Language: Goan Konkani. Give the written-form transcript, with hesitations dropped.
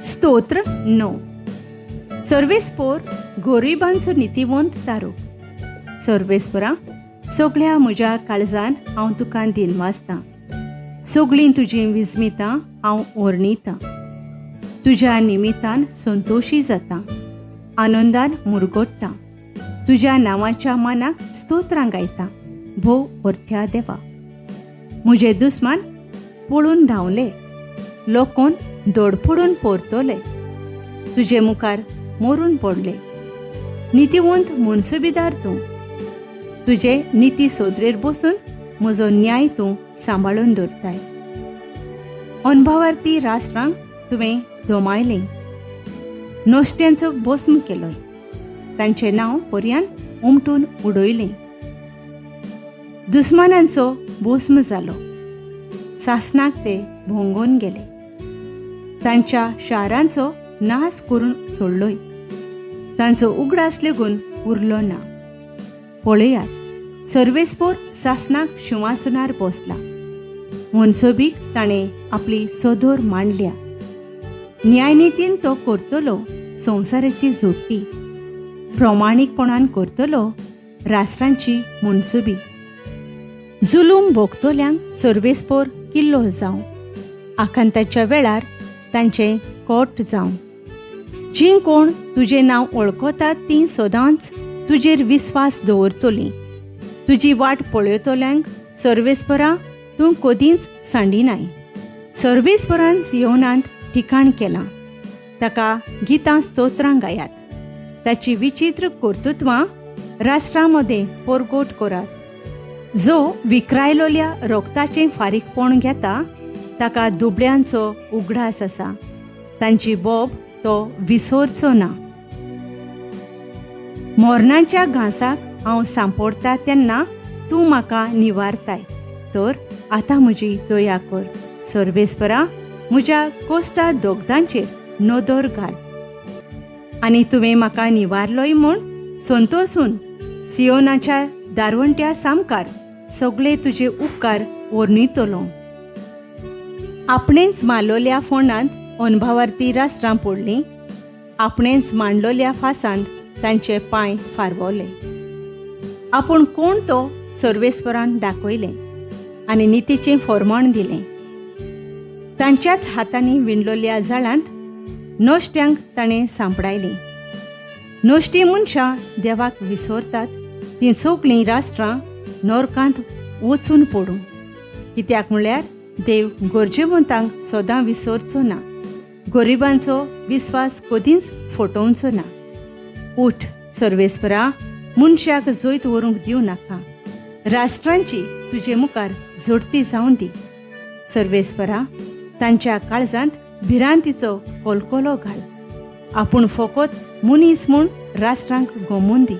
स्तोत्र 9. सर्वेस्पोर गोरिबांचो नितीवंत तारूक. सर्वेस्पोरा, सगळ्या म्हज्या काळजान हांव तुका दिनवासतां. सगळीं तुजीं विस्मितां हांव ओर्णितां. तुज्या निमितान संतोशी जाता, आनंदान मुरगोडटा. तुज्या नांवाच्या मानाक स्तोत्रां गायता, भोव वर्थ्या देवा. म्हजे दुस्मान पळून धांवले, लोकोन धडपडून परतले, तुजे मुखार मरून पडले. नितीवंत मनसुबीदार तूं, तुजे निती सोदरेर बसून म्हजो न्याय तूं सांबाळून दवरताय. अनभावार्थी राष्ट्रांक तुवें दोमायलें, नश्ट्यांचो भस्म केलोय, तांचें नांव पर्यान उमटून उडयलें. दुस्मानांचो भस्म जालो, सासणाक ते भोंगोन गेले. तांच्या शारांचो नाश करून सोडलोय, तांचो उगडास लेगून उरलो ना. पळयात, सर्वेस्पोर सासणाक शिंवासनार बसला. मनसोबीक ताणें आपली सदोर मांडल्या. न्यायनितीन तो करतलो संवसाराची जोडटी, प्रमाणीकपणान करतलो राष्ट्रांची मनसुबी. जुलूम भोगतल्यांक सर्वेस्पोर किल्लो जावं, आकांताच्या वेळार तांचें कोट जावं. जीं कोण तुजें नांव वळखतात तीं सदांच तुजेर विस्वास दवरतलीं. तुजी वाट पळयतल्यांक सर्वेस्परा तूं कदींच सांडिनाय. सर्वेस्परान सियोनांत ठिकाण केलां, ताका गितां स्तोत्रां गायात. ताची विचित्र कर्तृत्वां राष्ट्रां मदें परगट करात. जो विक्रायलोल्या रोगताचें फारीकपण घेता ताका दुबळ्यांचो उगडास आसा, तांची बोब तो विसरचो ना. मोरणाच्या घांसाक हांव सांपडटा तेन्ना तूं म्हाका निवारताय, तर आतां म्हजी दया कर. सर्वेस्परा, म्हज्या कोश्टा दोगदांचेर नदर घाल आनी तुवें म्हाका निवारलोय म्हूण संतोसून सियोनाच्या दारवंट्या सामकार सगळे तुजे उपकार वर्णितलो. आपणेंच मारलोल्या फोंडांत अनभावार्थी राष्ट्रां पडलीं, आपणेंच मांडलोल्या फासांत तांचे पांय फारवले. आपूण कोण तो सर्वेस्परान दाखयलें आनी नितीचें फॉर्माण दिलें. तांच्याच हातांनी विणलोल्या जाळांत नश्ट्यांक ताणें सांपडायलीं. नश्टी मनशां देवाक विसरतात तीं सगळीं राष्ट्रां नरकांत वचून पडूं. कित्याक म्हणल्यार देव गरजेवंतांक सदां विसरचो ना, गरिबांचो विस्वास कदींच फटोवचो ना. उठ सर्वेस्परा, मनशाक जैत व्हरूंक दिवं नाका, राष्ट्रांची तुजे मुखार जोडती जावन दी. सर्वेस्परा, तांच्या काळजांत भिरांतीचो कोलकोलो घाल, आपूण फकत मनीस म्हूण राष्ट्रांक गमून दी.